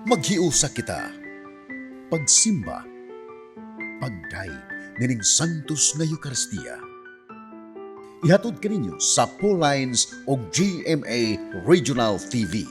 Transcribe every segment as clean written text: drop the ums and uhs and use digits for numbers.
Maghiusa kita. Pagsimba. Pagdayeg nining Santos nga Eukaristiya. Ihatod kaninyo sa Lines o GMA Regional TV.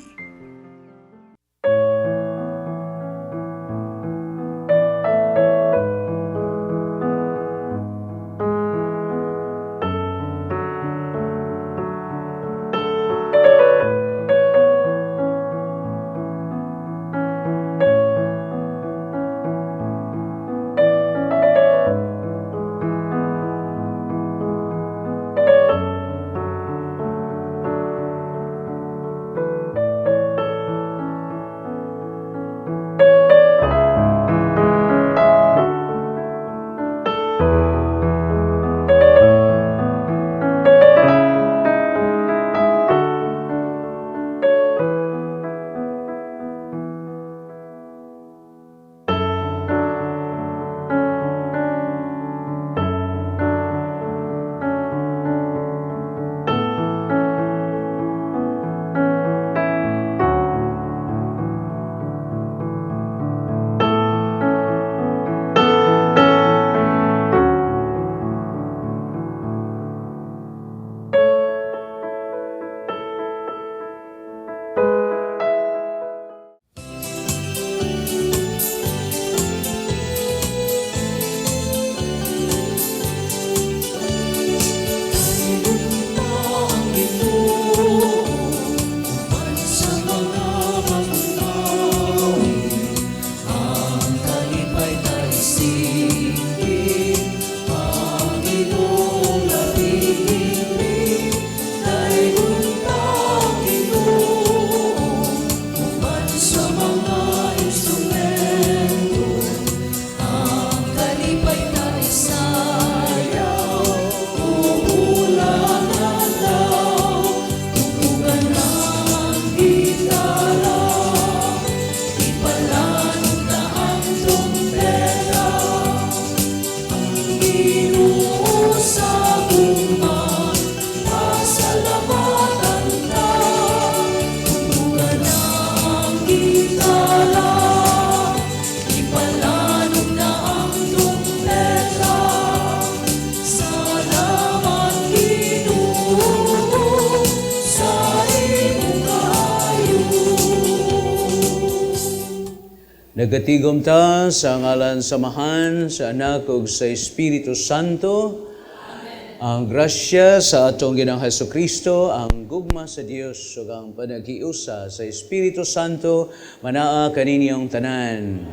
Nagatigom ta sa ngalan sa Amahan, sa Anak ug sa Espiritu Santo. Amen. Ang grasya sa atong Ginoong Hesus Kristo, ang gugma sa Dios ug ang panaghiusa sa Espiritu Santo manaa kaninyong tanan.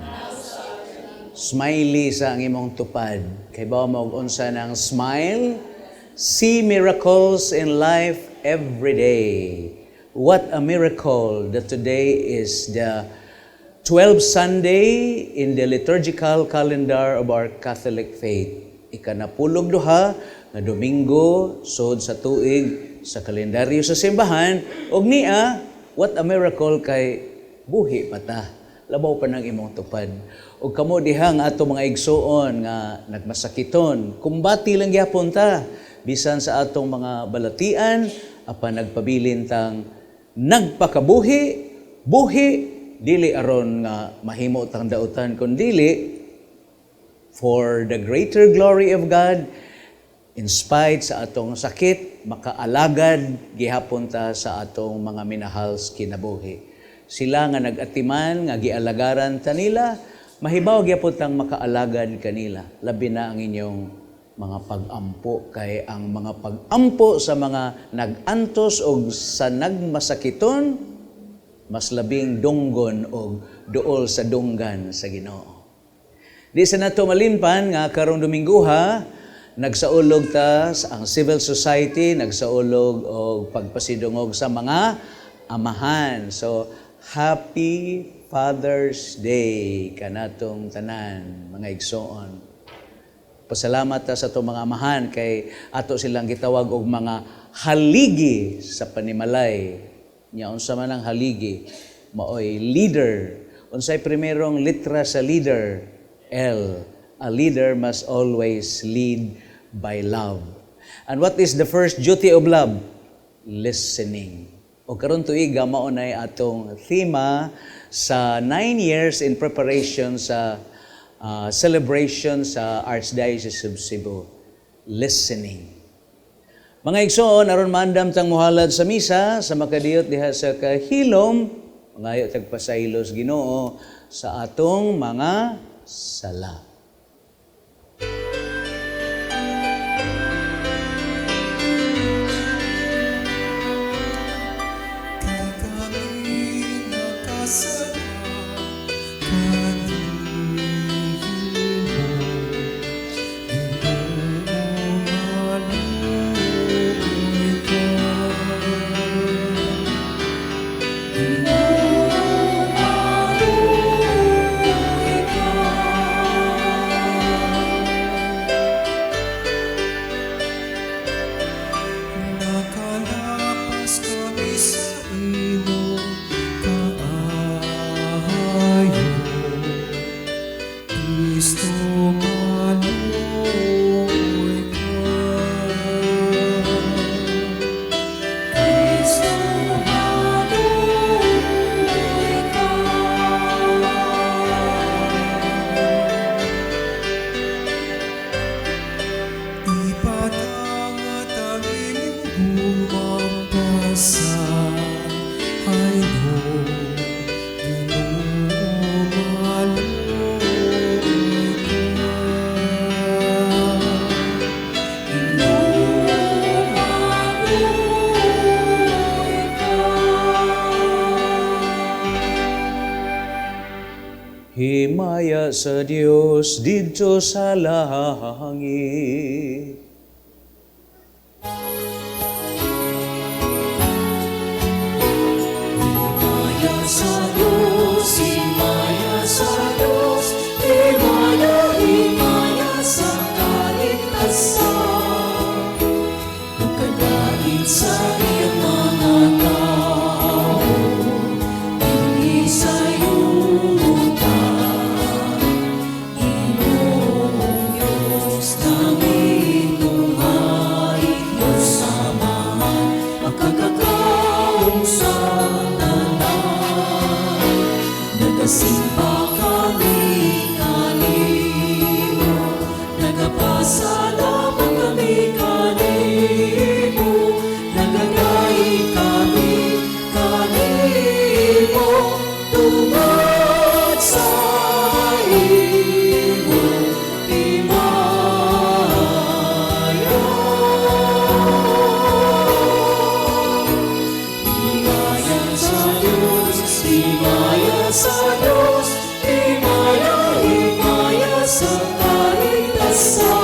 Smiley sa ang imong tupad. Kay ba mo og unsa ng smile? See miracles in life every day. What a miracle that today is the 12th Sunday in the liturgical calendar of our Catholic faith. Ikanapulog duha nga Domingo sod sa tuig sa kalendaryo sa simbahan og niya, what a miracle kay buhi pa ta. Labaw pa nang imong tupad. Og kamo diha nga ato mga igsuon nga nagmasakiton, kumbati lang gyapon ta bisan sa atong mga balatian apan nagpabilin tang nagpakabuhi, buhi dili aron nga mahimo tang dautan kun dili for the greater glory of God. In spite sa atong sakit, makaalagad gihapon ta sa atong mga minahal sa kinabuhi. Sila nga nag-atiman nga gialagaran ta nila, mahibaw gyapon tang makaalagad kanila, labi na ang inyong mga pag-ampo, kay ang mga pag-ampo sa mga nag-antos og sa nagmasakiton mas labing dunggon og duol sa dunggan sa Ginoo. Di sa nato malimpan nga karong Dominguha nagsaulog ta sa ang civil society, nagsaulog og pagpasidungog sa mga amahan. So happy Father's Day kanatong tanan mga igsoon. Pasalamat ta sa atong mga amahan kay ato silang gitawag og mga haligi sa panimalay. Nya unsa man ang haligi? Maoy leader. Unsay primerong litra sa leader? L. A leader must always lead by love. And what is the first duty of love? Listening. O karon tuiga mao nay atong tema Sa 9 years in preparation sa celebration sa Archdiocese of Cebu. Listening. Mga igsoon, aron maandam tang muhalad sa misa, sa makadiyot diha sa kahilom, mangayo tag pasaylo sa Ginoo sa atong mga sala. Kay kami nakasala kanimo, Ginoo, maluoy ka. Ginoo, maluoy ka. Nakalapas kami sa imong kaayo. Kristo, maluoy ka. Kristo, maluoy ka. Ipadangat ang imong gugmang pasaylo, Ginoo, maluoy ka. Ginoo, maluoy ka. Himaya sa Dios didto sa langit. Himaya sa Diyos, himaya sa Diyos, himaya, himaya sa kaligtasan. Ug sa iyang mga tao, dinhi sa yuta. Ginoong Diyos, langit tunghay, Diyos Amahan, makagagahom sa tanan. Nagasimba kami kanimo, nagapasalamat kami kanimo, nagagayik kami kanimo, tungod sa imong himaya. Himaya sa Diyos, himaya sa Diyos, himaya, himaya sa kaligtasan.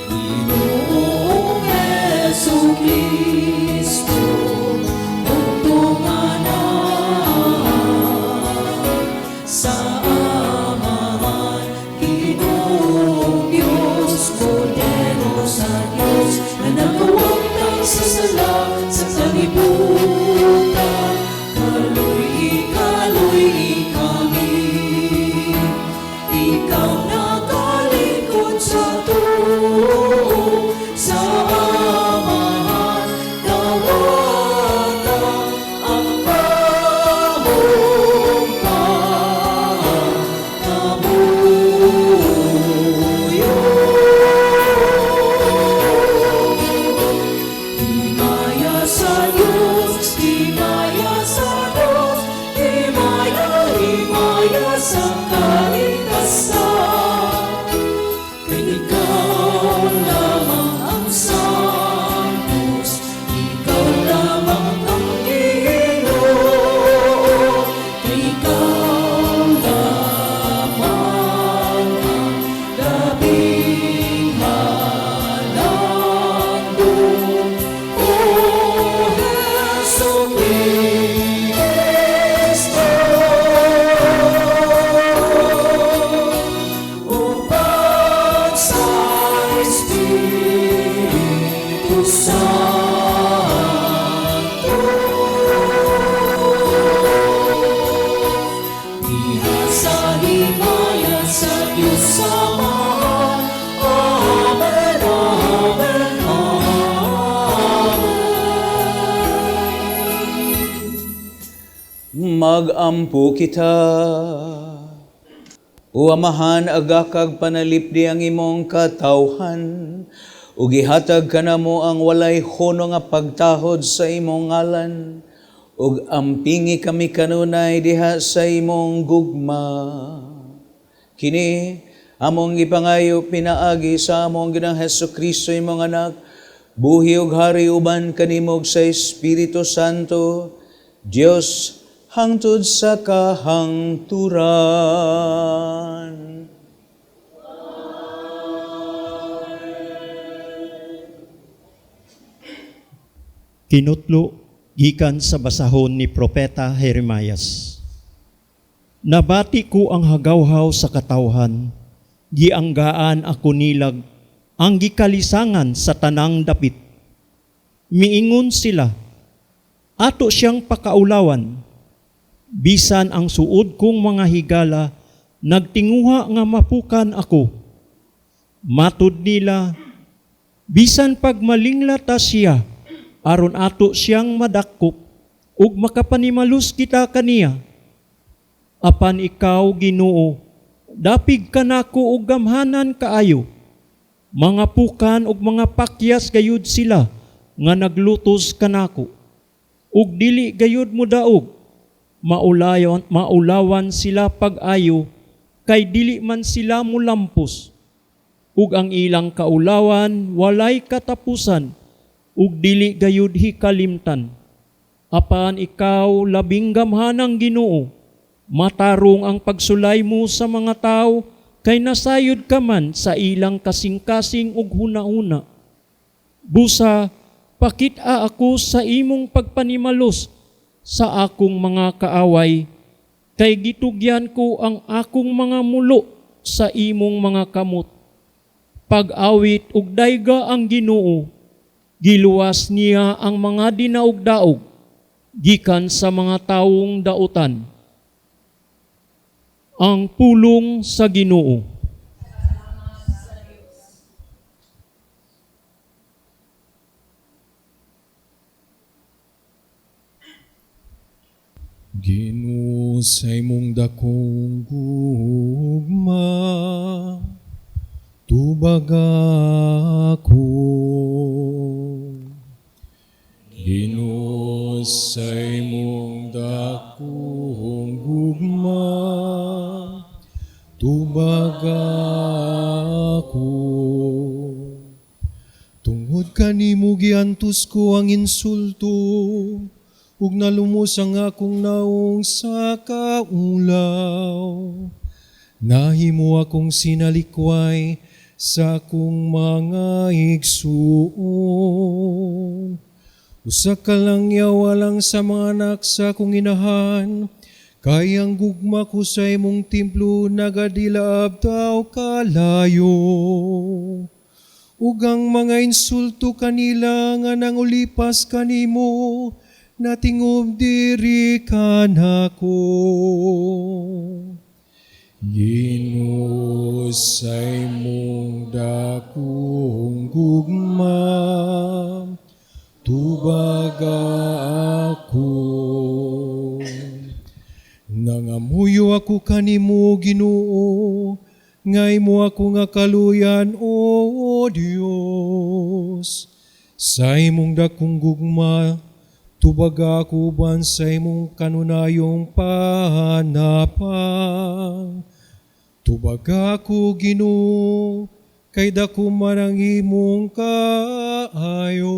Ginoong Jesu Kristo, bugtong Anak, sa Amahan, Ginoong Diyos, Kordero sa Diyos, na nagawagtang sa sala sa kalibutan, kaluy-i, kaluy-i kami. Ikaw nakalingkod sa tuo, sa Amahan, dawata ang among pangamuyo. Himaya sa Diyos, himaya sa Diyos, himaya, himaya sa kaligtasan. Kay ikaw lamang ang Santos, ikaw lamang ang Ginoo, kay ikaw lamang ang labing halandong, O Jesu Cristo. Uban sa Espiritu Santo. Diha sa himaya sa Diyos Amahan. Amen, Amen, Amen. Mag-ampo kita. O Amahan, agakag panalipdi ang imong katawhan, ug gihatag kanamo ang walay huno nga pagtahod sa imong ngalan, ug ampingi kami kanunay diha sa imong gugma. Kini among gipangayo pinaagi sa among Ginoong Hesus Kristo, imong anak, buhi ug hari uban kanimo sa Espiritu Santo, Dios hangtod sa kahangturan. Kinutlo gikan sa basahon ni Propeta Jeremias. Nabati ko ang hagawhaw sa katawhan, gianggaan ako nilag ang gikalisangan sa tanang dapit. Miingon sila, ato siyang pakaulawan. Bisan ang suod kong mga higala, nagtinguha nga mapukan ako. Matud nila, bisan pag malingla ta siya, aron ato siyang madakop, ug makapanimalus kita kaniya. Apan ikaw, Ginoo, dapig kanako ug gamhanan kaayo. Mga pukan ug mga pakyas gayud sila nga naglutos kanako. Ug dili gayud modaog, maulawan sila pag-ayo, kay dili man sila mulampos. Ug ang ilang kaulawan walay katapusan, ug dili gayud hikalimtan. Apan ikaw, labing gamhanang Ginoo, matarong ang pagsulay mo sa mga tao, kay nasayod ka man sa ilang kasing-kasing ug hunahuna. Busa, pakit-a ako sa imong pagpanimalos sa akong mga kaaway, kay gitugyan ko ang akong mga mulo sa imong mga kamot. Pag-awit ug dayga ang Ginoo, giluwas niya ang mga dinaog-daog gikan sa mga tawong dautan. Ang pulong sa Ginoo. Ginoo, sa imong dakong gugma, tubaga ako. Ginoo, sa imong dakong gugma, tubaga ako. Tungod kanimo giantos ko ang insulto, ug nalumos ang akong naong sa kaulaw. Nahimo akong sinalikway sa akong mga igsuon. Usa ka lang yaw alang sa mga anak sa akong inahan, kay ang gugma ko sa imong templo nagadila bitaw kalayo. Ug ang mga insulto kanila nga nangulipas kanimo, natingob diri kanako. Ginoo, sa imong dakong gugma, tubaga ako. Nangamuyo ako kanimo, Ginoo, nga imo ako nga kaluyan, O Dios. Sa imong dakong gugma, tubaga ako uban sa imong kanunayong panapang. Tubaga ako, Ginoo, kay dako man ang imong kaayo.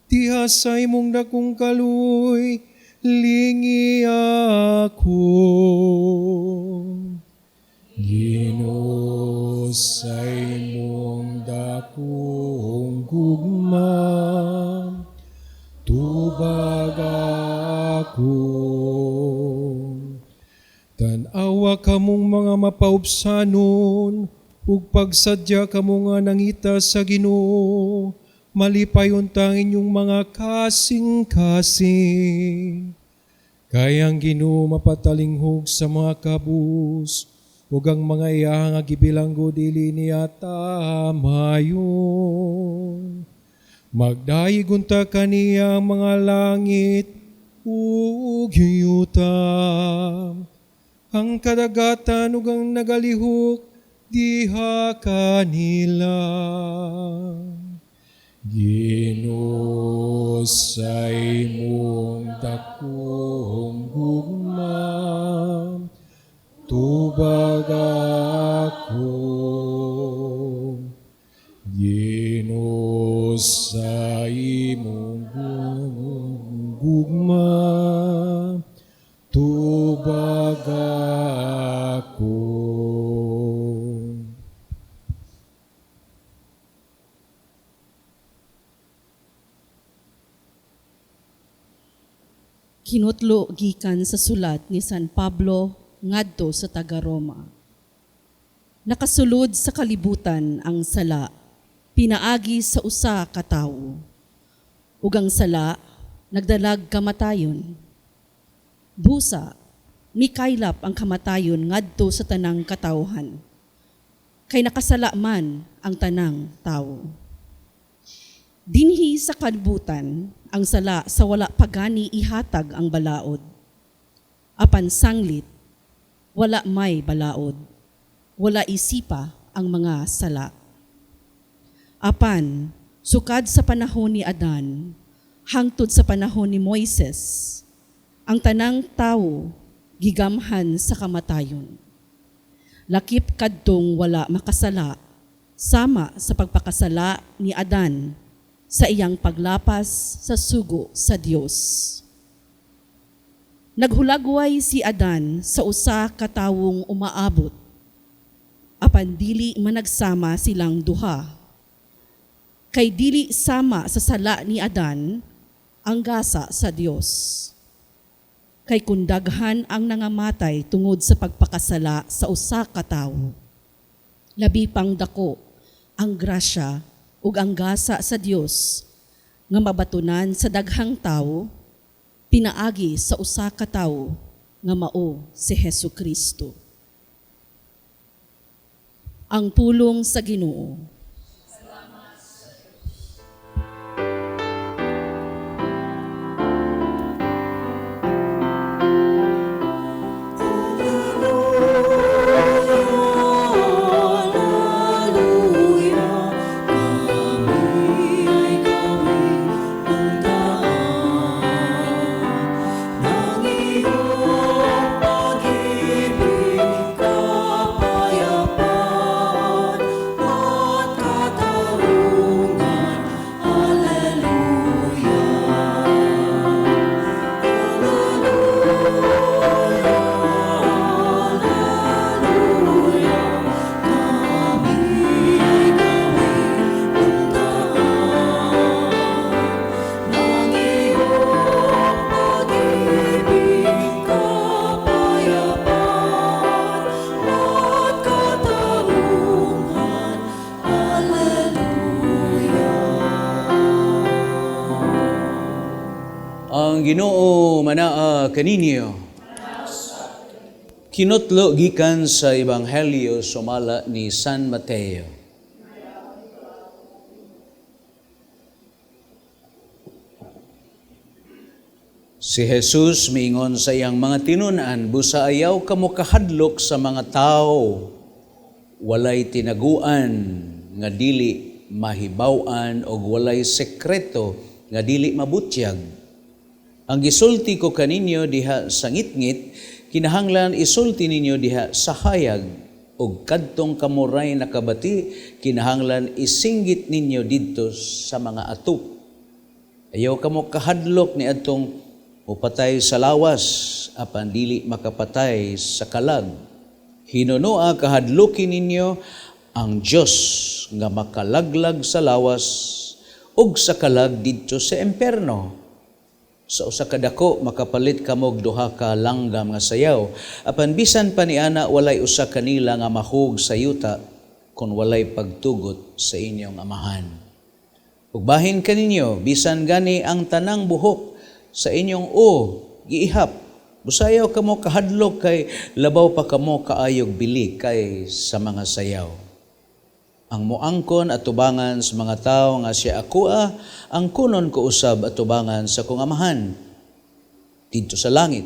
Diha sa imong dakong kaluoy, lingi ako. Ginoo, sa imong dakong gugma, tubaga ako. Tan-awa kamong mga mapaubsanon, ug pagsadya kamo nga nangita sa Ginoo, malipay unta ang inyong mga kasing-kasing. Kay ang Ginoo mapatalinghog sa mga kabus, ug ang mga iyahang nga gibilanggo dili niya tamayon. Magdayeg unta kaniya ang mga langit, ug yuta. Ang kadagatan ug ang nagalihok diha kanila. Ginoo, sa imong dakong gugma, tubag ako. Ginoo, sa imong gugma, tubag ako. Kinutlo gikan sa sulat ni San Pablo ngadto sa taga-Roma. Nakasulod sa kalibutan ang sala, pinaagi sa usa ka tawo. Ug ang sala nagdalag kamatayon. Busa, mikaylap ang kamatayon ngadto sa tanang katawhan. Kay nakasala man ang tanang tawo. Dinhi sa kalibutan, ang sala sa wala pagani ihatag ang balaod. Apan sanglit, wala may balaod. Wala isipa ang mga sala. Apan, sukad sa panahon ni Adan, hangtod sa panahon ni Moises, ang tanang tawo gigamhan sa kamatayon. Lakip kadtong wala makasala, sama sa pagpakasala ni Adan sa iyang paglapas sa sugo sa Dios. Naghulagway si Adan sa usa ka tawong umaabot, apan dili managsama silang duha. Kay dili sama sa sala ni Adan ang gasa sa Dios. Kay kun daghan ang nangamatay tungod sa pagpakasala sa usa ka tawo, labi pang dako ang grasya ug ang gasa sa Dios nga mabatunan sa daghang tawo pinaagi sa usa ka tawo nga mao si Hesus Kristo. Ang pulong sa Ginoo. Alleluia, kami ay gawin mong daan ng iyong pag-ibig, kapayapaan at katarungan. Alleluia, Alleluia, Alleluia, kami ay gawin mong daan ng iyong pag-ibig, kapayapaan at katarungan. Alleluia. Ang Ginoo manaa kaninyo. Kinutlo gikan sa Ebanghelyo sumala ni San Mateo. Si Jesus miingon sa iyang mga tinun-an, busa ayaw kamo kahadlok sa mga tao. Walay tinaguan nga dili mahibaw-an og walay sekreto nga dili mabutyag. Ang gisulti ko kaninyo diha sa ngitngit, kinahanglan isulti ninyo diha sa hayag, ug kadtong kamuray nakabati, kinahanglan isinggit ninyo didto sa mga atop. Ayaw kamo kahadlok ni adtong mupatay sa lawas, apan dili makapatay sa kalag. Hinunoa kahadloki ninyo ang Dios nga makalaglag sa lawas ug sa kalag didto sa imperno. Sa usa ka dako makapalit kamog duha ka langgam nga sayaw, apan bisan pa niana walay usa kanila nga mahug sa yuta kon walay pagtugot sa inyong amahan. Ug bahin kaninyo bisan gani ang tanang buhok sa inyong o giihap. Busayaw kamo kahadlok kay labaw pa kamo kaayog bili kay sa mga sayaw. Ang moangkon atubangan sa mga tawo nga siya akoa, ang kunon ko usab atubangan sa kong amahan. didto sa langit.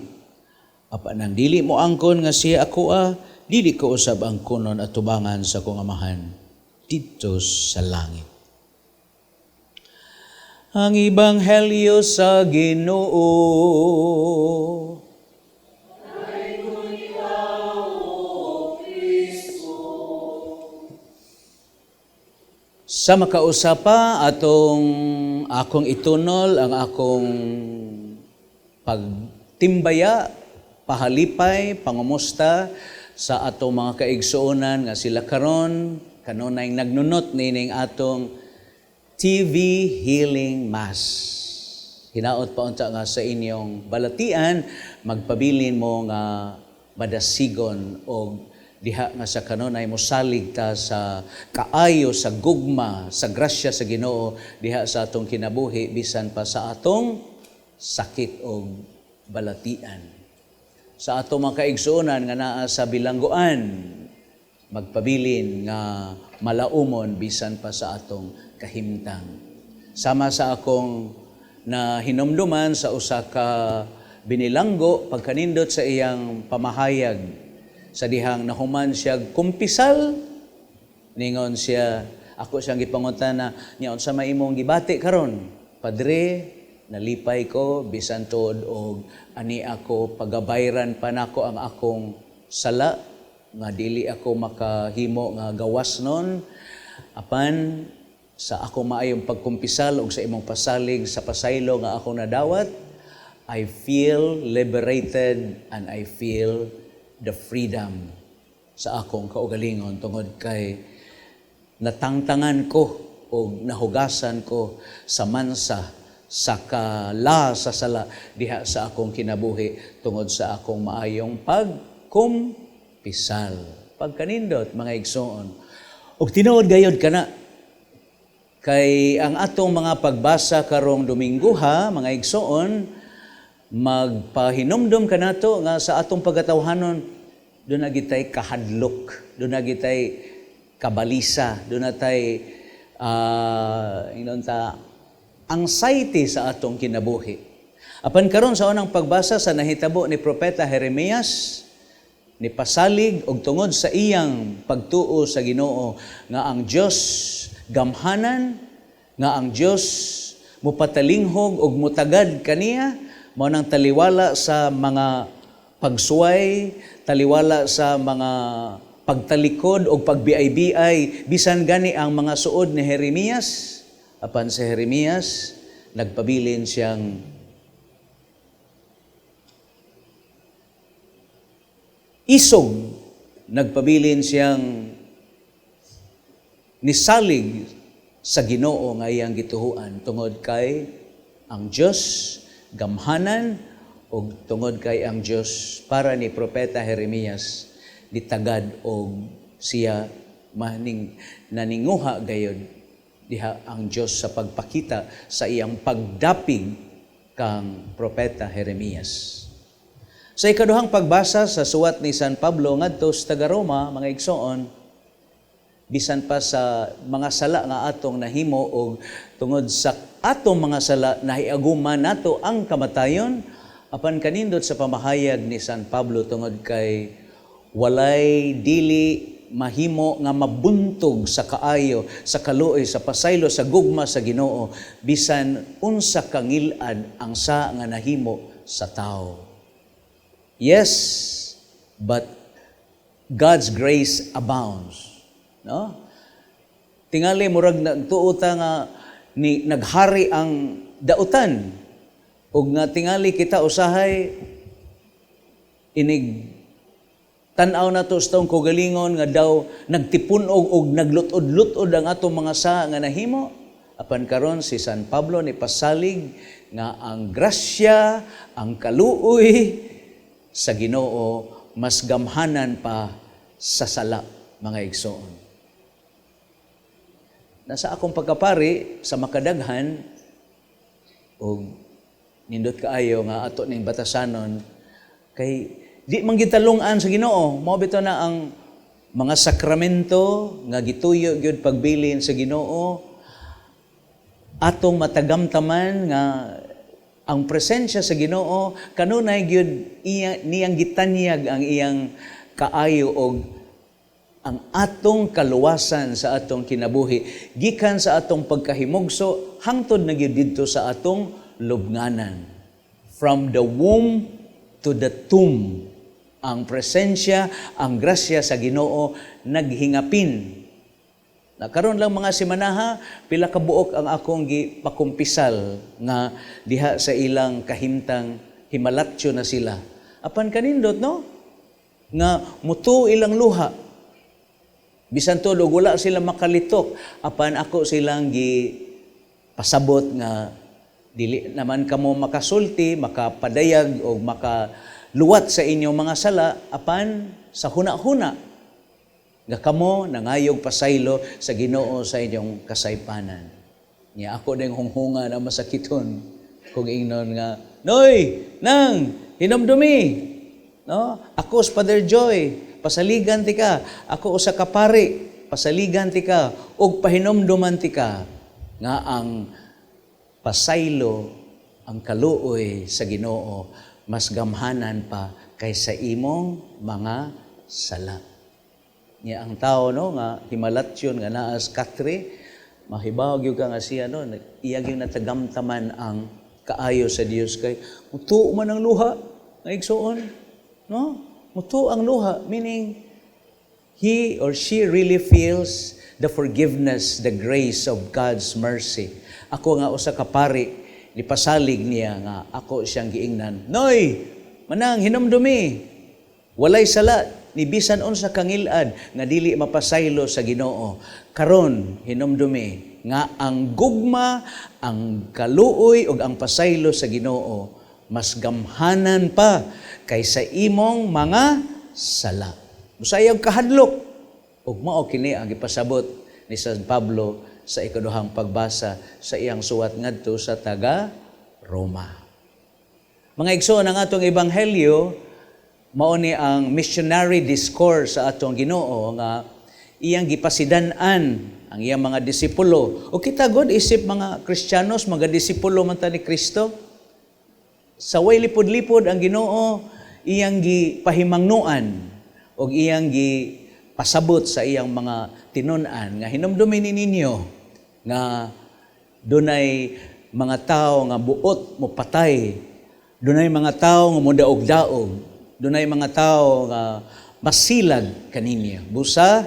Apan ang dili mo angkon nga siya akoa, dili ko usab angkonon atubangan sa akong Amahan didto sa langit. Ang Ebanghelyo sa Ginoo. Sa makausapa atong akong itunol ang akong pagtimbaya, pahalipay, pangumusta sa atong mga kaigsuonan nga sila karon kanunay nagnunot nining atong TV Healing Mass. Hinaot pa unta nga sa inyong balatian, magpabilin mo nga madasigon og diha nga sa kanunay mosalig ta sa kaayo, sa gugma, sa grasya sa Ginoo diha sa atong kinabuhi bisan pa sa atong sakit og balatian. Sa atong mga kaigsuonan nga naa sa bilangguan, magpabilin nga malaumon bisan pa sa atong kahimtang. Sama sa akong na hinumduman sa usa ka binilanggo pagkanindot sa iyang pamahayag sa dihang nahuman siya kumpisal, ningon siya, ako siyang gipangutana niya, unsa may imong gibati karon? Padre, nalipay ko bisan tuod og ani ako pagabayran pa nako ang akong sala nga dili ako makahimo nga gawas nun, apan sa akong maayong pagkumpisal og sa imong pasalig sa pasaylo nga akong nadawat, I feel liberated and I feel the freedom sa akong kaugalingon tungod kay natangtangan ko o nahugasan ko sa mansa sa kala sa sala diha sa akong kinabuhi tungod sa akong maayong pagkumpisal. Pagkanindot, mga igsoon. Og tinuod gayod kana kay ang atong mga pagbasa karong Dominguha, mga igsoon, magpahinumdum kanato nga sa atong pagkatawhanon doon na gitay kahadlok, doon na gitay kabalisa, doon na tay ingnon ta anxiety sa atong kinabuhi. Apan karon sa unang pagbasa sa nahitabo ni Propeta Jeremias, ni pasalig og tungod sa iyang pagtuo sa Ginoo nga ang Dios gamhanan, nga ang Dios mupatalinghog og mutagad kaniya, mao nang taliwala sa mga pagsuway, taliwala sa mga pagtalikod o pagbiay-biay, bisan gani ang mga suod ni Jeremias. Apan si Jeremias, nagpabilin siyang isog, nagpabilin siyang nisalig sa Ginoo nga iyang gituhuan tungod kay ang Dios gamhanan og tungod kay ang Dios para ni Propeta Jeremias nitagad og siya maning naninguha gayod diha ang Dios sa pagpakita sa iyang pagdapig kang Propeta Jeremias. Sa ikaduhang pagbasa sa suwat ni San Pablo ngadto sa taga-Roma, mga igsoon, bisan pa sa mga sala nga atong nahimo og tungod sa atong mga sala nahiaguma nato ang kamatayon, apan kanindot sa pamahayag ni San Pablo tungod kay walay dili mahimo nga mabuntog sa kaayo, sa kaluoy, sa pasaylo, sa gugma sa Ginoo, bisan unsa kangilad ang sa nga nahimo sa tawo. Yes, but God's grace abounds. No? Tingali murag nagtuo ta nga ni naghari ang dautan ug nga tingali kita usahay inig tan-aw nato sa taong kaugalingon nga daw nagtipun-og og naglutod-lutod ang atong mga saa nga nahimo. Apan karon si San Pablo ni pasalig nga ang grasya, ang kaluoy sa Ginoo mas gamhanan pa sa sala, mga igsoon. Nasa akong pagkapari sa makadaghan og nindot kaayo nga ato ning batasanon kay di man gitalungan sa Ginoo. Mao bitaw na ang mga sakramento nga gituyo gyud pagbilin sa Ginoo, atong matagamtaman nga Ang presensya sa Ginoo kanunay gyud iya niyang gitanyag ang iyang kaayo og ang atong kaluwasan sa atong kinabuhi gikan sa atong pagkahimugso hangtod na gyud didto sa atong lubnganan. From the womb to the tomb, ang presensya, ang grasya sa Ginoo naghingapin. Na karon lang mga semanaha, pila ka buok ang akong gipakumpisal nga diha sa ilang kahimtang himalatyo na sila. Apan kanindot, no? Nga mutuo ilang luha. Bisan tuod og wala sila makalitok, apan ako silang gi pasabot nga dili naman kamo makasulti, makapadayag o makaluwat sa inyong mga sala, apan sa huna-huna nga kamo nangayog pasaylo sa Ginoo sa inyong kasaypanan. Nya ako ding hunghunga na masakiton kung ingnon nga, "Noy, nang, hinumdumi. No? Ako si Father Joy, pasaligan ti ka. Ako usa ka pari, pasaligan ti ka ug pahinumduman ti ka nga ang pasaylo, ang kaluoy sa Ginoo mas gamhanan pa kaysa imong mga sala." Nya ang tao, no, nga himalatyon nga naa sa katre, mahibaw gyud ka nga siya, no, iya gyud natagamtaman ang kaayo sa Dios kay mutuo man ang luha nga igsuon, no? Mutuo ang luha, meaning he or she really feels the forgiveness, the grace of God's mercy. Ako nga usa ka pari, nipasalig niya nga ako siyang giingnan, "Noy, manang, hinumdumi, walay sala ni bisan unsa kangilad nga dili mapasaylo sa Ginoo. Karon hinumdumi nga ang gugma, ang kaluoy ug ang pasaylo sa Ginoo mas gamhanan pa kaysa imong mga sala. Busayag kahadlok." Ug mao kini ang gipasabot ni San Pablo sa ikaduhang pagbasa sa iyang suwat ngadto sa taga Roma. Mga igsoon, ang atong ebanghelyo mao ni ang missionary discourse sa atong Ginoo nga iyang gipasidan-an ang iyang mga disipulo. O kita god isip mga Kristiyanos, mga disipulo man ta ni Kristo. Sa way lipod-lipod ang Ginoo iyang gipahimangnuan og iyang gipasabot sa iyang mga tinun-an nga hinumdumi ni ninyo nga dunay mga tao nga buot mo patay, dunay mga tao nga modaog-daog, dunay mga tao nga masilag kaninyo. Busa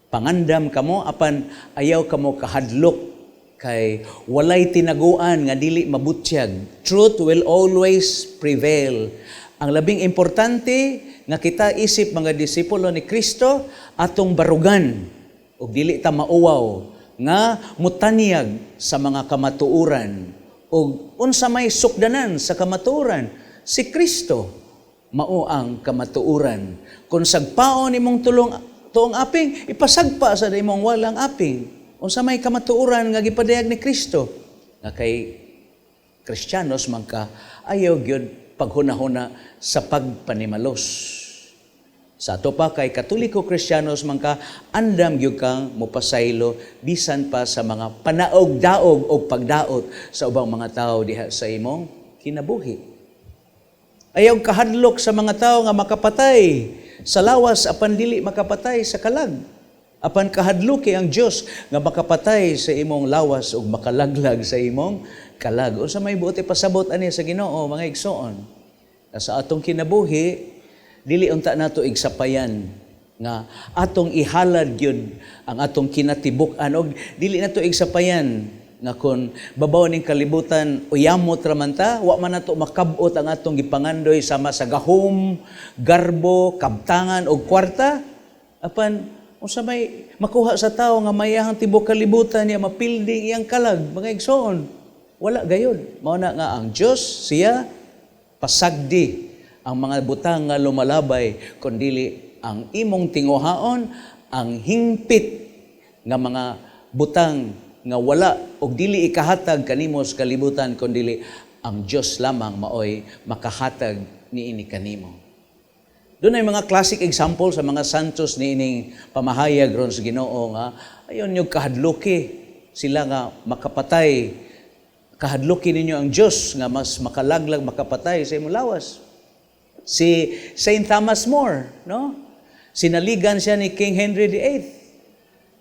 pangandam kamo, apan ayaw kamo kahadlok kay walay tinaguan nga dili mabutyag. Truth will always prevail. Ang labing importante nga kita isip mga disipulo ni Kristo atong barugan ug dili ta mauwaw nga mutanyag sa mga kamatuoran ug unsa may sukdanan sa kamatuoran? Si Kristo mao ang kamatuoran. Kung sagpaon imong tulong tuong aping, ipasagpa sa imong walang aping. Unsa may kamatuoran nga gipadayag ni Kristo? Nga kay Kristiyanos man ka, ayaw gyud paghunahuna sa pagpanimalos. Sa ato pa kay Katoliko Kristiyanos man ka, andam gyud kang mopasaylo bisan pa sa mga panaog-daog o pagdaot sa ubang mga tao diha sa imong kinabuhi. Ayaw kahadlok sa mga tao nga makapatay sa lawas apan dili makapatay sa kalag. Apan kahadloki ang Dios nga makapatay sa imong lawas ug makalaglag sa imong kalag. Unsa may buot ipasabot ani sa Ginoo, mga igsoon? Na sa atong kinabuhi dili unta nato igsapayan nga atong ihalad gyud ang atong kinatibuk-an og dili nato igsapayan nga kon babaw ning kalibutan uyamot ra man ta, wa man nato makab-ot ang atong gipangandoy sama sa gahom, garbo, kabtangan og kwarta. Apan unsa may makuha sa tawo nga mayahang tibok kalibutan niya mapilding iyang kalag, mga igsoon? Wala gayud. Mao na nga ang Dios siya pasagdi ang mga butang nga lumalabay, kundili ang imong tinguhaon ang hingpit nga mga butang nga wala og dili ikahatag kanimo sa kalibutan, kundili ang Dios lamang maoy makahatag niini kanimo. Doon ay mga classic example sa mga santos niining pamahayag ron sa Ginoo nga ayon yung kahadluki sila nga makapatay. Kahadluki ninyo ang Dios nga mas makalaglag, makapatay sa imong lawas. Si Saint Thomas More, no? Sinaligan siya ni King Henry VIII.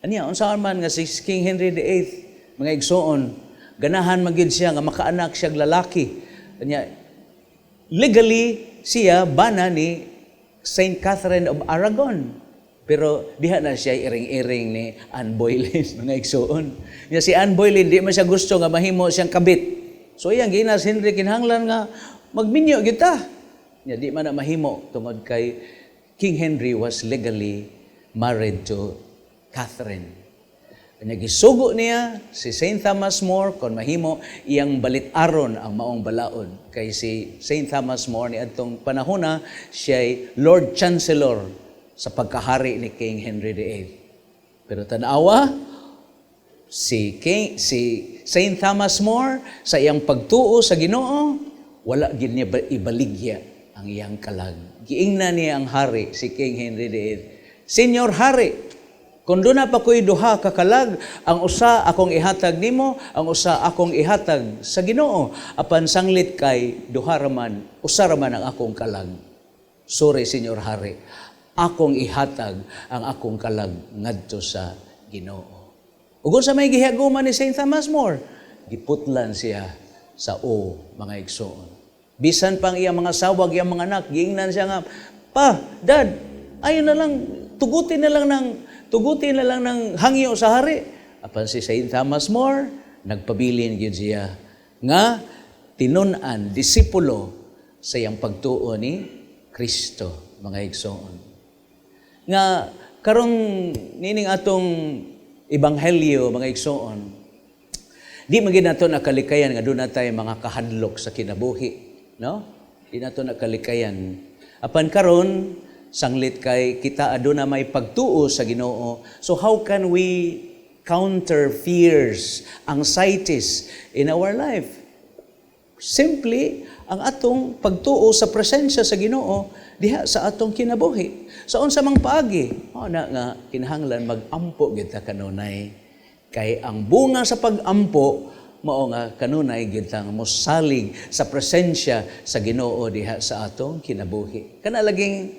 Aniya, unsaon man nga si King Henry VIII, mga igsoon, ganahan man gyud siya nga makaanak siya lalaki. Aniya, legally siya bana ni Saint Catherine of Aragon. Pero diha na siya iring-iring ni Anne Boleyn, mga igsoon. Nya si Anne Boleyn, di man siya gusto nga mahimo siyang kabit. So iyang giingnan si Henry, "Kinahanglan nga magminyo kita." Nya di man na mahimo tungod kay King Henry was legally married to Catherine. Kanya gisugo niya si Saint Thomas More kon mahimo iyang balit-aron ang maong balaod, kay si Saint Thomas More ni adtong panahona siya'y Lord Chancellor sa pagkahari ni King Henry VIII. Pero tanawa si Saint Thomas More, sa iyang pagtuo sa Ginoo, wala gid niya ibaligya ang iyang kalag. Giingnan niya ang hari, si King Henry VIII, "Senyor Hari, kung duna pa ko'y duha ka kalag, ang usa akong ihatag nimo, ang usa akong ihatag sa Ginoo. Apan sanglit kay duha raman, usa raman ang akong kalag. Sorry, Senyor Hari, akong ihatag ang akong kalag ngadto sa Ginoo." Ug unsa may gihaguman ni Saint Thomas More? Giputlan siya sa o, mga igsoon. Bisan pang iyang mga sawag, iyang mga anak, giingnan siya nga, "Pa, Dad, ayo na lang, tugutin na lang ng hangyo sa hari." Apan si Saint Thomas More, nagpabilin gyud siya nga tinun-an, disipulo sa iyang pagtuo ni Kristo, mga igsoon. Nga karong nining atong ebanghelyo, mga igsoon, di man gyud nato nakalikayan nga duna tay mga kahadlok sa kinabuhi, no? Di nato nakalikayan. Apan karon, sanglit kay kita aduna may pagtuo sa Ginoo. So how can we counter fears, anxieties in our life? Simply, ang atong pagtuo sa presensya sa Ginoo diha sa atong kinabuhi. Sa unsa mang paagi, mao na nga kinahanglan mag-ampo kita kanunay. Kay ang bunga sa pag-ampo mao nga kanunay gid mosalig sa presensya sa Ginoo diha sa atong kinabuhi. Kana laging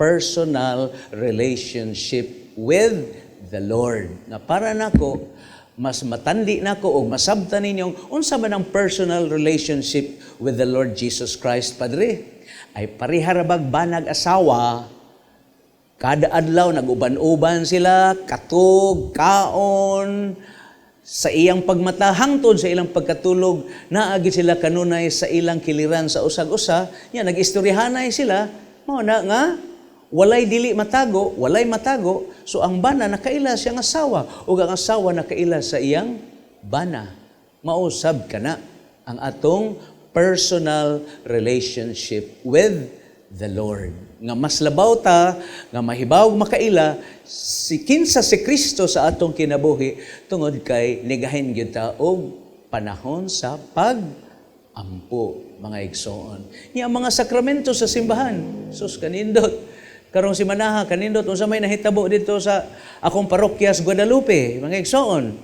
personal relationship with the Lord. Nga para nako, mas matandi nako o masabtan ninyong unsa man ang personal relationship with the Lord Jesus Christ, Padre? Ay pareha ra bag banag asawa, kada adlaw nag-uban-uban sila, katog, kaon, sa iyang pagmata hangtod sa ilang pagkatulog, naa gyud sila kanunay sa ilang kiliran sa usag-usa, nya nag-istoryahanay sila, mao na nga walay dili matago, walay matago. So ang bana nakaila siyang asawa ug ang asawa nakaila sa iyang bana. Mausab kana ang atong personal relationship with the Lord. Nga mas labaw ta nga mahibaw makaila si kinsa si Kristo sa atong kinabuhi tungod kay nigahin gyud ta og panahon sa pag ampo, mga igsoon. Nya ang mga sakramento sa simbahan, sus, kanindot. Karong simanaha, kanindot unsa may nahitabo dito sa akong parokya sa Guadalupe, mga igsoon.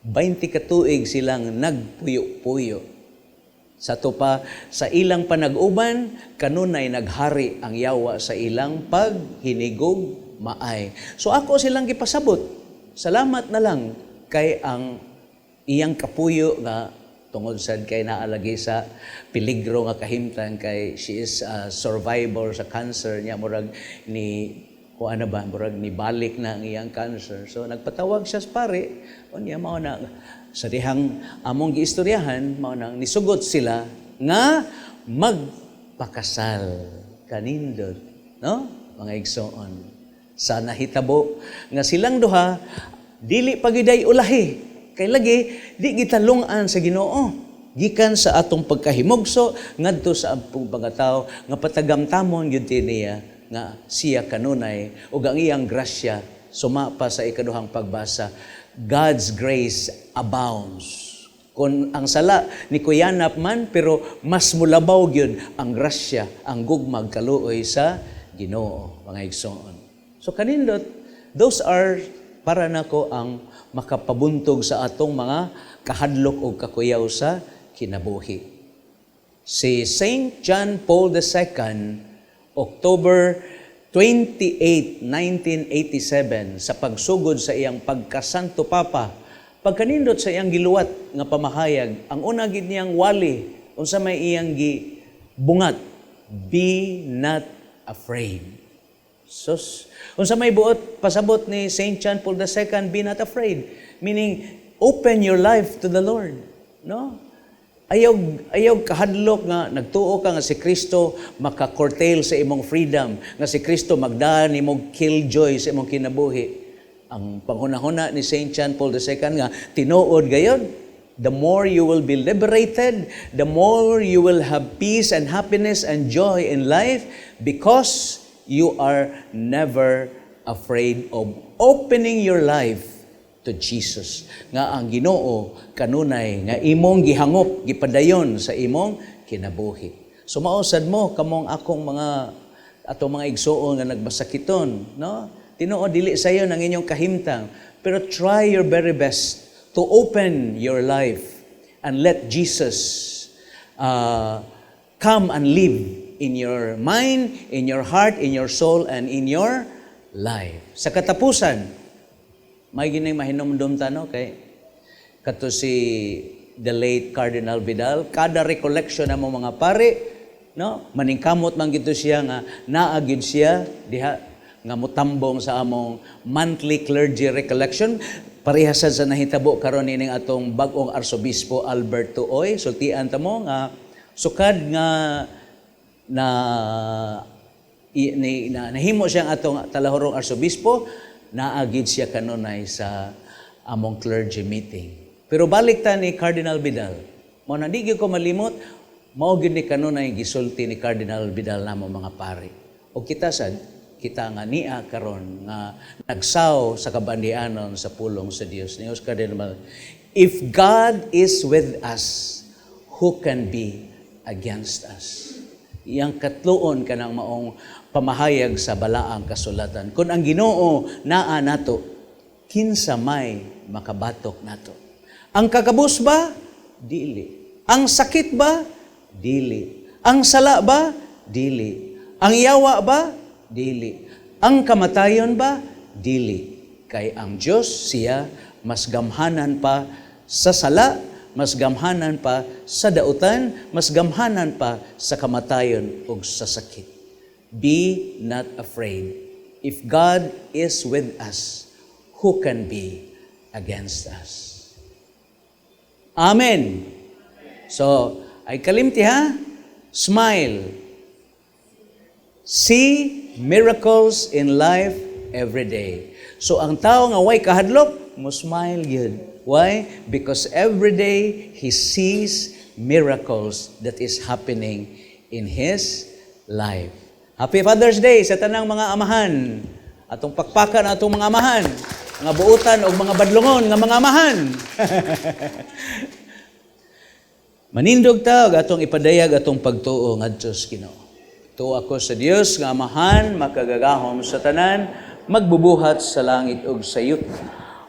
20 ka tuig silang nagpuyo-puyo. Sa to pa, sa ilang panag-uban, kanunay naghari ang yawa sa ilang paghinigog maay. So ako silang gipasabot. Salamat na lang kay ang iyang kapuyo nga tungod sad kay naa lagi sa peligro nga kahimtang kay she is a survivor sa cancer niya, murag ni o ano ba, murag ni balik na ang iyang cancer. So nagpatawag siya sa pare, unya mao na sa dihang among giistoryahan, mao nang nisugot sila nga magpakasal. Kanindot, no, mga igsoon, sa nahitabo nga silang duha dili pagiday ulahi. Kay lagi di gitalungan sa Ginoo gikan sa atong pagkahimugso ngadto sa atong pagkatao nga patagamtamon gyud niya nga siya kanunay ug ang iyang grasya, sumapa sa ikaduhang pagbasa, God's grace abounds. Kung ang sala ni kuyanap man, pero mas mulabaw gyud ang grasya, ang gugmag kaluoy sa Ginoo, mga igsoon. So kanindot, those are para nako ang makapabuntog sa atong mga kahadlok o kakuyaw sa kinabuhi. Si Saint John Paul II, October 28, 1987, sa pagsugod sa iyang pagkasanto Papa, pagkanindot sa iyang giluwat nga pamahayag, ang una gid niyang wali, unsa may iyang gibungat, "Be not afraid." Sus, unsa may buot pasabot ni Saint John Paul II, "Be not afraid"? Meaning, open your life to the Lord. No? Ayaw, ayaw kahadlok nga nagtuo ka nga si Kristo maka-curtail sa imong freedom, nga si Kristo magdaan imong killjoy sa imong kinabuhi. Ang panghunahuna ni Saint John Paul II nga tinuod gayon, the more you will be liberated, the more you will have peace and happiness and joy in life because you are never afraid of opening your life to Jesus. Nga ang Ginoo kanunay nga imong gihangop, gipadayon sa imong kinabuhi. So mao sad mo kamong akong mga atong mga igsuon nga nagmasakiton, no? Tinuod dili sayo ang inyong kahimtang, pero try your very best to open your life and let Jesus come and live in your mind, in your heart, in your soul, and in your life. Sa katapusan, may gining mahinumdum ta, no, kay kato si the late Cardinal Vidal, kada recollection namo mga pare, no, maningkamot man gito siya nga naa gyud siya diha nga mutambong sa among monthly clergy recollection. Parehas sad sa nahitabo karon ining atong bag-ong Arsobispo Albert Tuoy. Sultian ta mo nga sukad nga na i, ni, na nahimo siyang atong talahorong arsobispo, naa gid siya kanunay sa among clergy meeting. Pero balik ta ni Cardinal Vidal. Mao na di gyud ko malimot, mao gyud ni kanunay gisulti ni Cardinal Vidal namo mga pari. O kita sad, kita nga nia karon nga nagsaw sa kabandianon sa pulong sa Dios. Ni Cardinal, "If God is with us, who can be against us?" Iyang katluon kanang maong pamahayag sa balaang kasulatan. Kung ang Ginoo naa nato, kinsa may makabatok nato? Ang kakabus ba? Dili. Ang sakit ba? Dili. Ang sala ba? Dili. Ang yawa ba? Dili. Ang kamatayon ba? Dili. Kay ang Dios siya mas gamhanan pa sa sala, mas gamhanan pa sa dautan, mas gamhanan pa sa kamatayon ug sa sakit. Be not afraid. If God is with us, who can be against us? Amen. So, ay kalimti ha? Smile. See miracles in life every day. So, ang tao nga way kahadlok, mo smile gyud. Why? Because every day he sees miracles that is happening in his life. Happy Father's Day sa tanang mga amahan. Atong pakpakan atong mga amahan. Mga buutan o mga badlongon nga mga amahan. Manindog ta ug atong ipadayag atong pagtuo ngadto sa Ginoo. Tuo ako sa Dios nga Amahan, makagagahom sa tanan, magbubuhat sa langit ug sa yuta.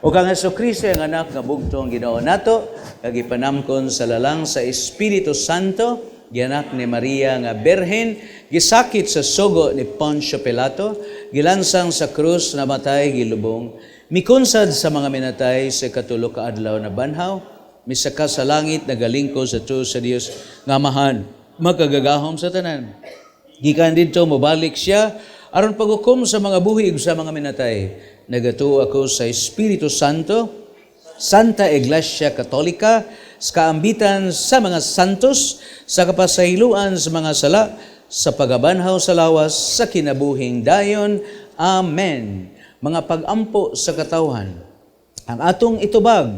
Ug kang Hesukristo, ang anak nga bugtong Ginoo nato, nga gipanamkon sa lalang sa Espiritu Santo, gianak ni Maria nga Birhen, gisakit sa sugo ni Poncio Pilato, gilansang sa krus, namatay, gilubong, mikunsad sa mga minatay, sa katulo ka adlaw nabanhaw, misaka sa langit, nagalingkod sa tuo sa Dios nga Amahan, makagagahom sa tanan. Gikan didto mobalik siya aron paghukom sa mga buhi ug sa mga minatay. Nagatuo ako sa Espiritu Santo, Santa Iglesia Katolika, sa kaambitan sa mga santos, sa kapasayloan sa mga sala, sa pagabanhaw sa lawas, sa kinabuhing dayon. Amen. Mga pag-ampo sa katawhan. Ang atong itubag,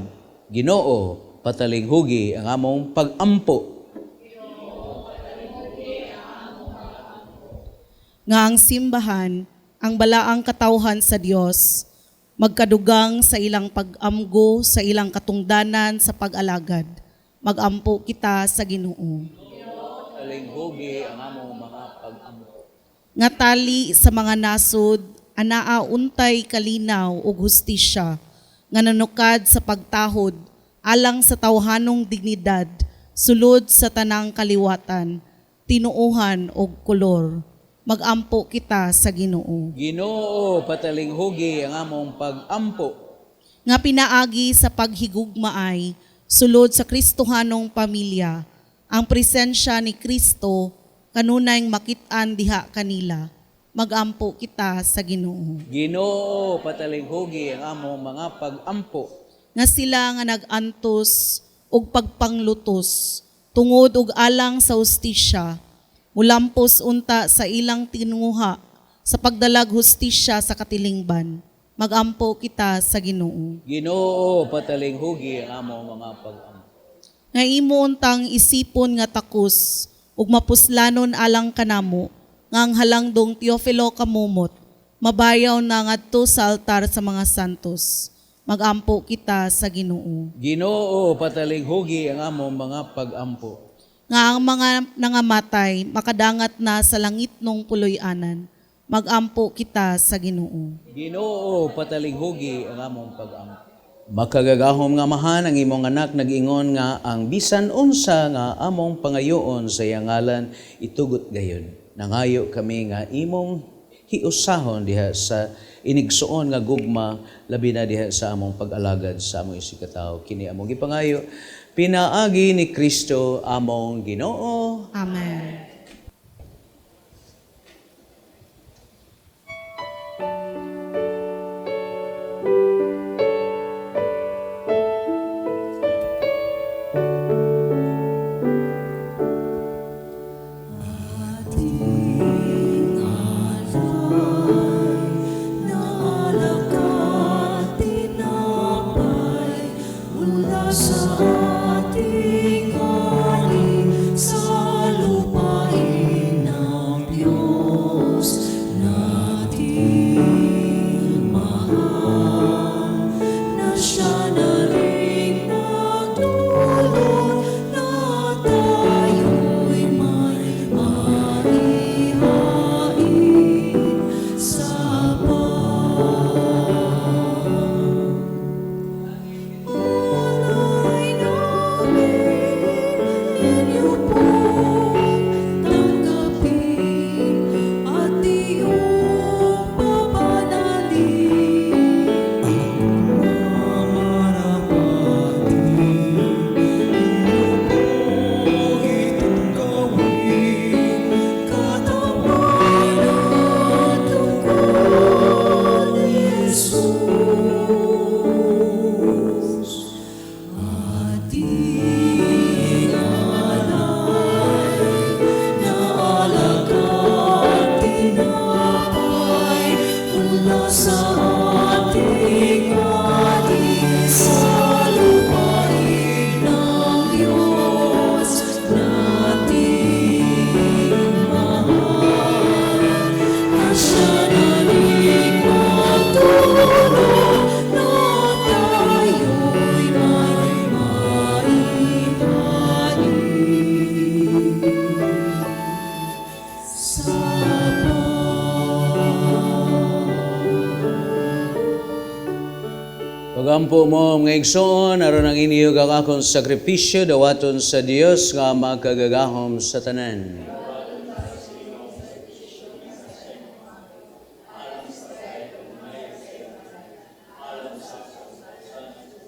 "Ginoo, patalinghugi ang among pag-ampo." Nga ang simbahan, ang balaang katawhan sa Dios, magkadugang sa ilang pag-amgo, sa ilang katungdanan sa pag-alagad. Magampo kita sa Ginoo. Talinghugi ang among mga pag-ampo. Nga tali sa mga nasod Anaa untay kalinaw ug hustisya nga nanukad sa pagtahod alang sa tawhanong dignidad sulod sa tanang kaliwatan, tinuohan og kolor. Magampo kita sa Ginoo. Ginoo, patalinghugi ang among pagampo. Nga pinaagi sa paghigugmaay sulod sa Kristohanong pamilya, ang presensya ni Kristo kanunayng makit-an diha kanila. Magampo kita sa Ginoo. Ginoo, patalinghugi ang among mga pagampo. Nga sila nga nag-antos og pagpanglutos tungod og alang sa hustisya, mulampos unta sa ilang tinguha sa pagdalag hustisya sa katilingban. Magampo kita sa Ginoo. Ginoo, patalinghugi ang among mga pagampo. Nga imo untang isipon nga takos ug mapuslanon alang kanamo nga ang halangdong Teofilo Camomot mabayaw na ngadto sa altar sa mga santos. Magampo kita sa Ginoo. Ginoo, patalinghugi ang among mga pagampo. Nga ang mga nangamatay makadangat na sa langit nung puloy-anan. Magampo kita sa Ginoo. Ginoo, patalinghugi ang among pagampo. Makagagahom nga Amahan, ang imong anak nag-ingon nga ang bisan unsa nga among pangayoon sa iyang ngalan itugot gayon. Nangayo kami nga imong hiusahon diha sa inigsuon nga gugma, labi na diha sa among pag-alagad sa among isigkatawo. Kini among gipangayo pinaagi ni Kristo among Ginoo. Amen. Naalagad tinapay mula sa ating hari sa lupain ng Diyos nating mahal na siya na ring nagdulot na tayo'y may maihain sa Alay namin inyo pong tanggapin at iyong papanalin. Marapati, inyo pong itong gawin, Katawan at dugo ni Jesus. Ating alay na alagad tinapay mula sa ating hari sa lupain ng Diyos nating mahal na siya na ring nagdulot na tayo'y may maihain sa Pagampo mo mga igsoon, aron ang inyo ug akong sakripisyo dawaton sa Dios nga makagagahom sa tanan.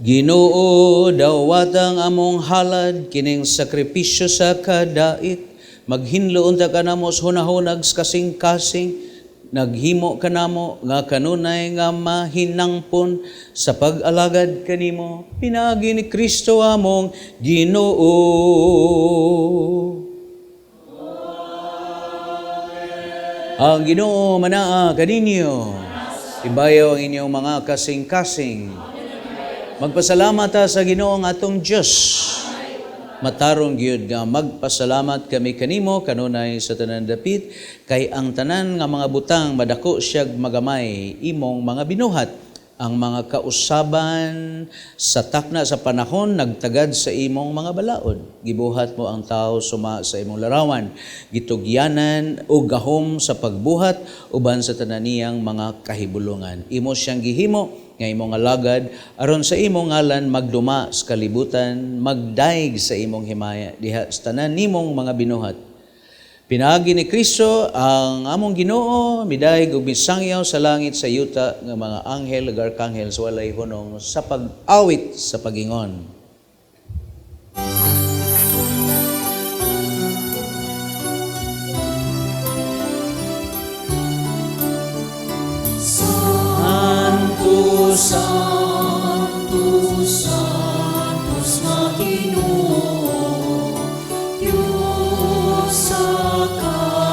Ginoo, dawatang among halad kining sakripisyo sa kadait. Maghinlo unta kanamo sa hunahunag sa kasing-kasing, naghimo kanamo nga kanunay nga mahinangpon sa pag-alagad kanimo pinaagi ni Kristo among Ginoo. Ang Ginoo manaa kaninyo. Ibayaw ang inyong mga kasing-kasing. Magpasalamat ta sa Ginoo ang atong Dios. Matarong gyud nga magpasalamat kami kanimo kanunay sa tanan dapit, kay ang tanan nga mga butang madako siyag magamay imong mga binuhat. Ang mga kausaban sa takna sa panahon nagtagad sa imong mga balaod. Gibuhat mo ang tao suma sa imong larawan, gitugyanan og gahom sa pagbuhat uban sa tanan niyang mga kahibulungan. Imo siyang gihimo nga imong alagad aron sa imong ngalan magduma sa kalibutan, magdaig sa imong himaya diha sa tanan nimong mga binuhat. Pinaagi ni Kristo ang among Ginoo, midayeg ug misangyaw sa langit sa yuta nga mga anghel ug arkanghel sa walay hunong sa pag-awit sa pagingon. Santo, Santo, Santos nga Ginoo, Dios sa kagahuman.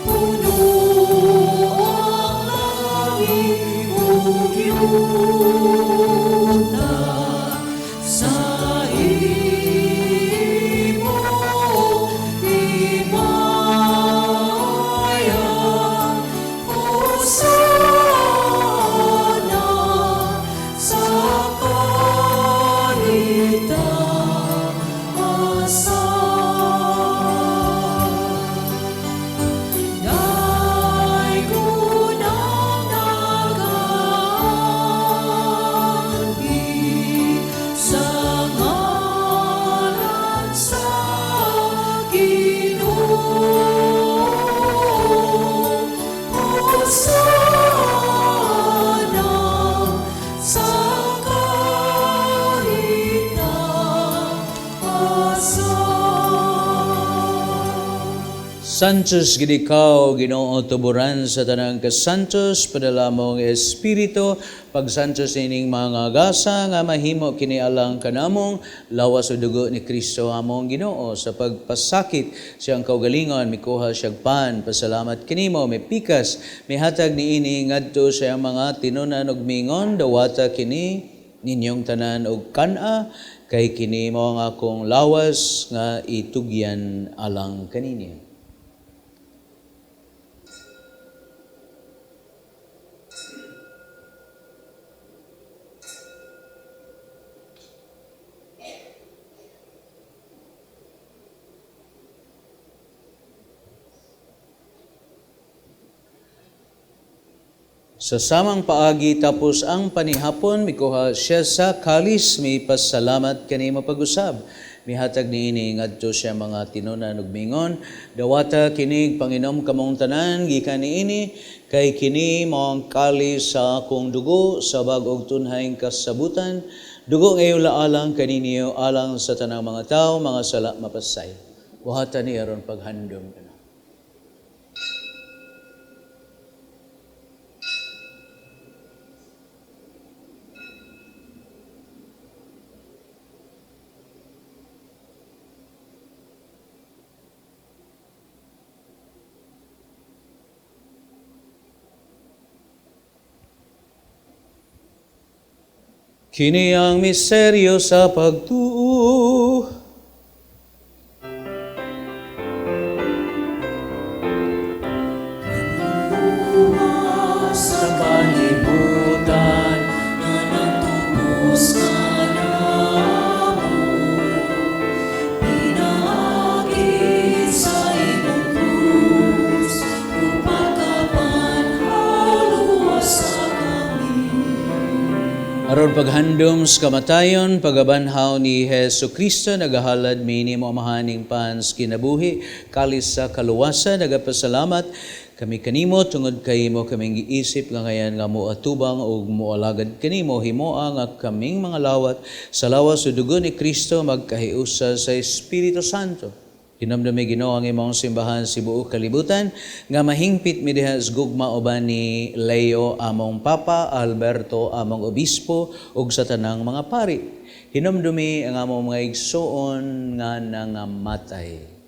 Puno ang langit ug yuta sa imong himaya. Hosana sa kitaas-an. Daygon ang nagaanhi sa ngalan sa Ginoo. Hosana sa kitaas-an. Santos gid ikaw, Ginoo, tuburan sa tanang kasantos, padala mong Espiritu, pagsantos nining mga gasa nga mahimo kini alang kanamong lawas o dugo ni Kristo among Ginoo. Sa pagpasakit siyang kaugalingon, mikuha siyag pan, pasalamat kanimo, mipikas, mihatag niini ngadto sa iyang mga tinunan ug mingon, dawata kini ninyong tanan og kan-a, kay kini mao ang akong lawas nga itugyan alang kaninyo. Sa samang paagi tapos ang panihapon, mikuha siya sa kalis, mipasalamat kanimo pag-usab. Mihatag niini ngadto siya mga tinunan ug mingon, dawata kinig panginom kamong tanan gikan niini, kay kini mao ang kalis sa akong dugo sa bag-ong tunhayng kasabutan, dugo ngayon alang kaninyo alang sa tanang mga tao, mga sala mapasay. Buhatan ni aron paghandom kana. Kini ang misteryo sa pagtuo. Sa kalibutan nga nagtubos kanamo, pinaagi sa imong krus, ug pagkapanhaluwas kami. Aron paghandom sa kamatayon, pagabanhaw ni Hesus Kristo, nagahalad mi nimo Amahaning pan sa kinabuhi, kalis sa kaluwasan, nagapasalamat kami kanimo tungod kay imo kaming giisip nga ngayan nga moatubang ug moalagad kanimo, himoa nga kaming mga lawat sa lawas ug dugo ni Kristo magkahiusa sa Espiritu Santo. Hinumdumi Ginoo ang imong simbahan sa buo kalibutan nga mahingpit mi diha sa gugma uban ni Leo among Papa, Alberto among Obispo ug sa tanang mga pari. Hinumdumi ang among mga igsoon nga nangamatay.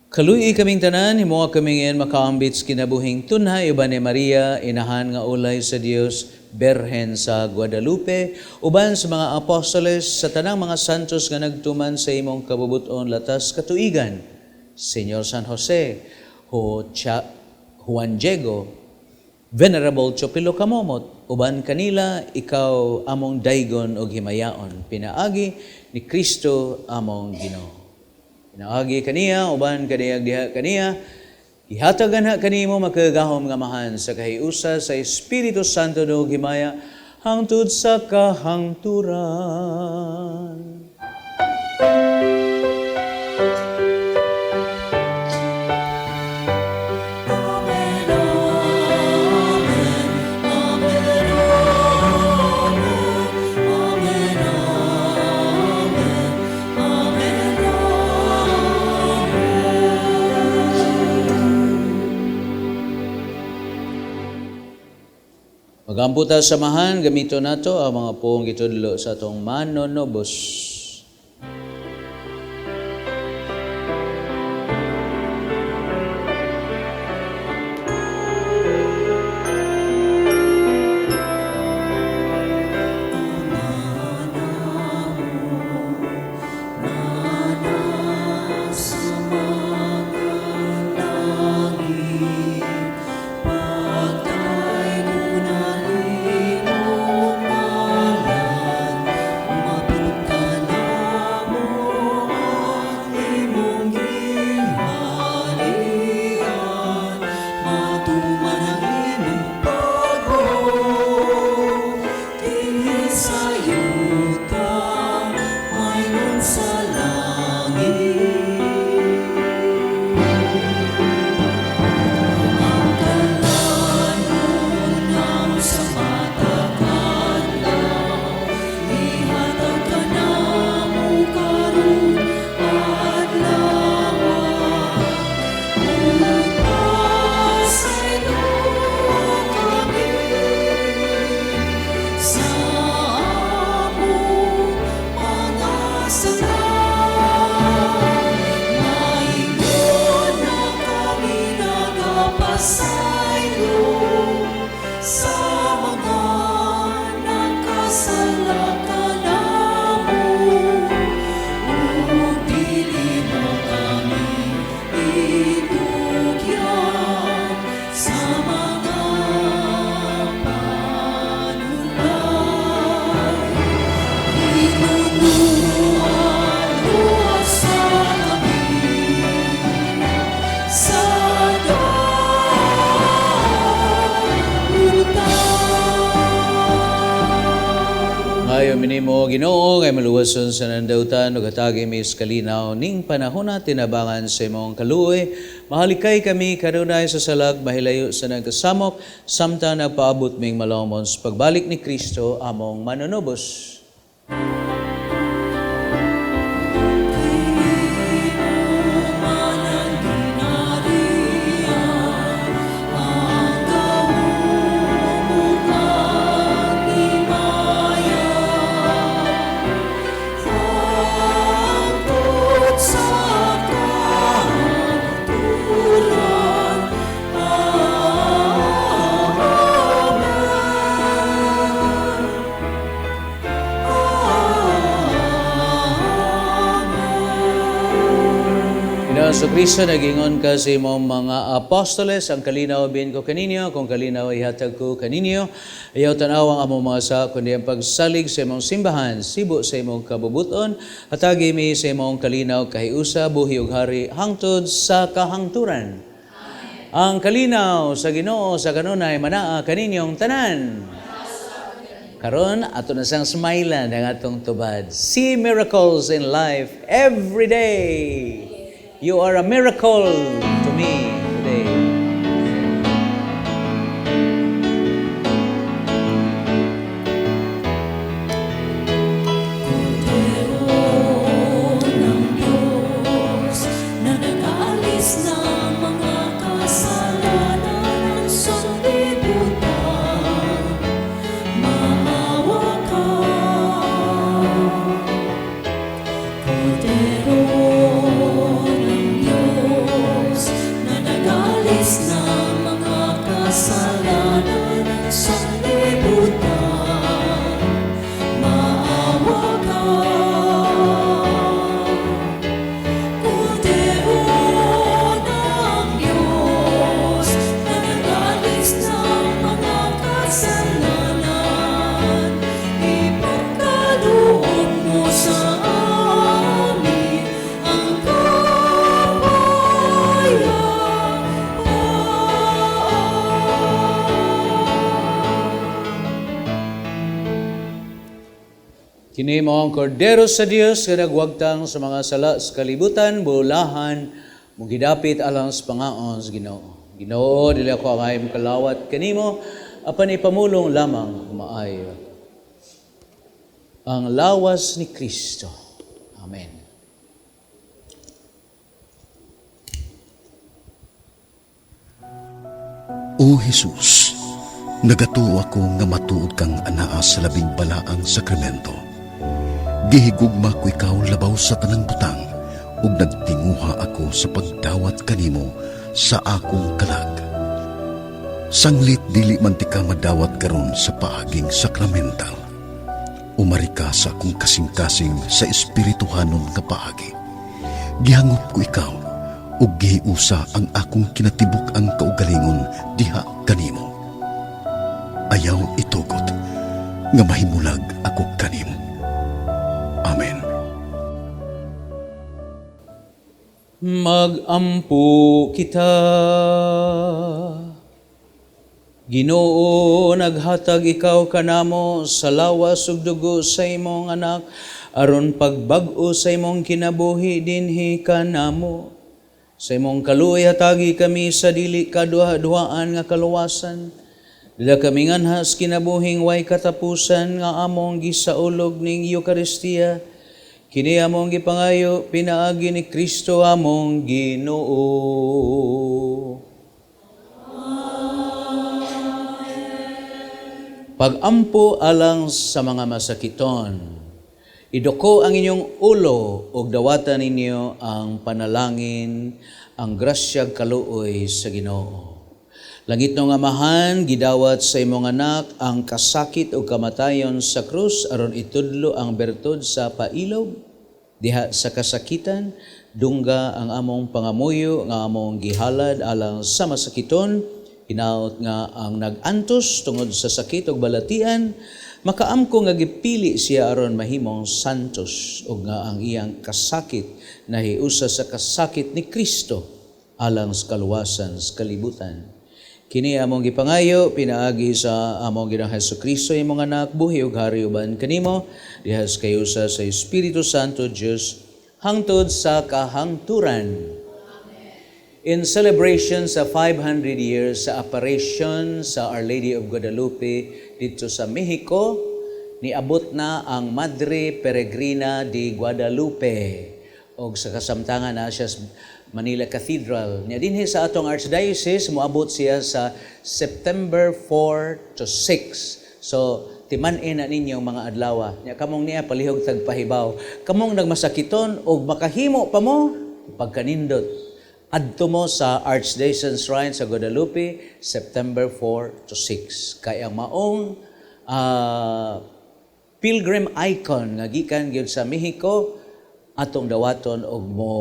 Kaluyi kaming tanan, himoa kaming iyan makaambit sa kinabuhing tunhay uban ni Maria, inahan nga ulay sa Dios, Berhen sa Guadalupe, uban sa mga apostoles, sa tanang mga santos nga nagtuman sa imong kabubuton latas katuigan, Señor San Jose, Juan Diego, Venerable Chopilo Camomot, uban kanila ikaw among daygon og himayaon, pinaagi ni Kristo among Ginoo. Pinaagi kaniya, uban kaniyag diha kaniya, ihatagan ha kanimo makagagahom nga Amahan sa kahiusa sa Espiritu Santo ug himaya hangtod sa kahangturan. Amen, Amen, Amen, Amen, Amen, Amen. Magampo ta sa Amahan, gamito nato ang mga puong gitudlo sa atong manonobos. Sa yuta, mayroon sa langit. Ang kalan-on sa matag adlaw, ihatag kanamo karon adlaw. Ug pasayloa kami sa among mga sala. Maingon na kami nagapasaylo sa mga nakasala kanamo. Ug dili mo kami itugyan sa mga panulay. Tinunuan luwasa kami sa dautan. Maayo mi nimo Ginoo nga maluwason sa nandautan ug hatagi mi sa kalinaw ning panahona tinabangan sa imong kaluoy. Mahalikay kami kanunay sa salag mahilayo sa nagkasamok samtang nagpaabot ming malomon sa pagbalik ni Kristo among manunubos. Kay imo man ang gingharian, ang gahom ug ang himaya, hangtod sa kahangturan. Amen. Amen. Ginoo Kristo, nagingon ka sa imong mga apostoles, ang kalinaw ibilin ko kaninyo, akong kalinaw ihatag ko kaninyo. Ayaw tan-awa ang among mga sala, kundi ang pagsalig sa imong simbahan, sibo sa imong kabubuton, hatagi mi sa imong kalinaw kahiusa, buhi ug hari, hangtod sa kahangturan. Ang kalinaw sa Ginoo sa kanunay manaa kaninyong tanan. Karon ato na siyang smilean ang atong tubad. See miracles in life every day. You are a miracle to me today. Kordero ng Diyos na nag-aalis ng mga kasalanan ng sanlibutan, maawa ka. Kordero ng Diyos na nag-aalis ng mga kasalanan ng sanlibutan, Kini mao ang kordero sa Dios nga nagwagtang sa mga sala sa kalibutan, bulahan mong gidapit alang sa pangaon sa Ginoo. Ginoo, dili ako angay makalawat kanimo, apan ipamulong lamang maayo. Ang lawas ni Kristo. Amen. O Jesus, nagatuo ako nga matuod kang anaa sa labing balaang sakramento. Gihigugma ko ikaw labaw sa tanang butang ug nagtinguha ako sa pagdawat kanimo sa akong kalag. Sanglit dili man tika madawat karon sa paaging sakramental. Umari ka sa akong kasing-kasing sa espirituhanon nga paagi. Gihangop ko ikaw ug gihiusa ang akong kinatibuk-ang kaugalingon diha kanimo. Ayaw itugot nga mahimulag ako kanimo. Amen. Magampo kita. Ginoo, naghatag ikaw kanamo sa lawas ug dugo sa imong anak aron pagbag-o sa imong kinabuhi dinhi kanamo. Sa imong kaluoy hatagi kami sa dili kaduha-duhaan nga kaluwasan. Dila kami nganhas kinabuhing way katapusan nga among gisaulog ning Eukaristiya. Kini among gipangayo pinaagi ni Kristo among Ginoo. Pagampo alang sa mga masakiton, iduko ang inyong ulo ug dawatan ninyo ang panalangin, ang grasyag kaluoy sa Ginoo. Langit nga Amahan, gidawat sa imong anak ang kasakit ug kamatayon sa krus aron itudlo ang bertud sa pailog diha sa kasakitan, dungga ang among pangamuyo nga among gihalad alang sa masakiton. Hinaot nga ang nag-antos tungod sa sakit ug balatian, makaamko nga gipili siya aron mahimong santos ug nga ang iyang kasakit nahiusa sa kasakit ni Kristo alang sa kaluwasan sa kalibutan. Kini among gipangayo pinaagi sa among Ginoong Hesukristo imong anak, buhi ug hari uban kanimo diha sa kayusa sa Espiritu Santo Dios hangtod sa kahangturan. In celebration sa 500 years sa apparition sa Our Lady of Guadalupe dito sa Mexico, niabot na ang Madre Peregrina de Guadalupe og sa kasamtangan na siya sa Manila Cathedral. Nya dinhi sa atong Archdiocese moabot siya sa September 4 to 6. So timan-in na ninyong mga adlaw. Nya kamong niya palihog tagpahibaw. Kamong nagmasakiton og makahimo pa mo pagkanindot. Adto mo sa Archdiocesan Shrine sa Guadalupe, September 4 to 6. Kay ang maong pilgrim icon nga gikan gyud sa Mexico, atong dawaton og mo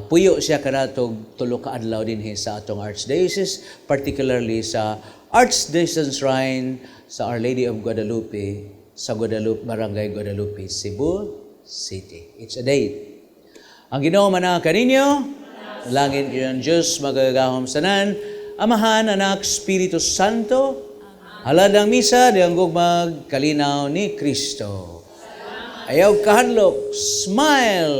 puyo siya kanatog tulo ka adlaw dinhi sa atong Archdiocese, particularly sa Archdiocesan Shrine sa Our Lady of Guadalupe sa Guadalupe, Barangay Guadalupe, Cebu City. It's a date. Ang Ginoo man kaninyo, langit kayong Diyos, magagahom sanan, Amahan, Anak, Espiritu Santo, halad ang misa, di ang gugmag, kalinaw ni Kristo. Ayaw kahadlok, smile!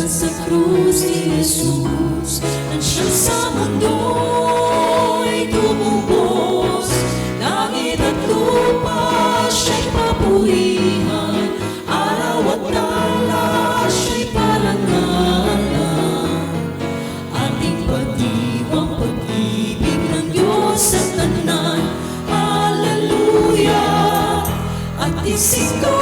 Sa krus ni Jesus, ang siyang sa mundo'y tumubos. Langit at lupa siya'y papurihan, araw at tala siya'y parangalan. Ating pagdiwang pag-ibig ng Diyos sa tanan, hallelujah. At isigaw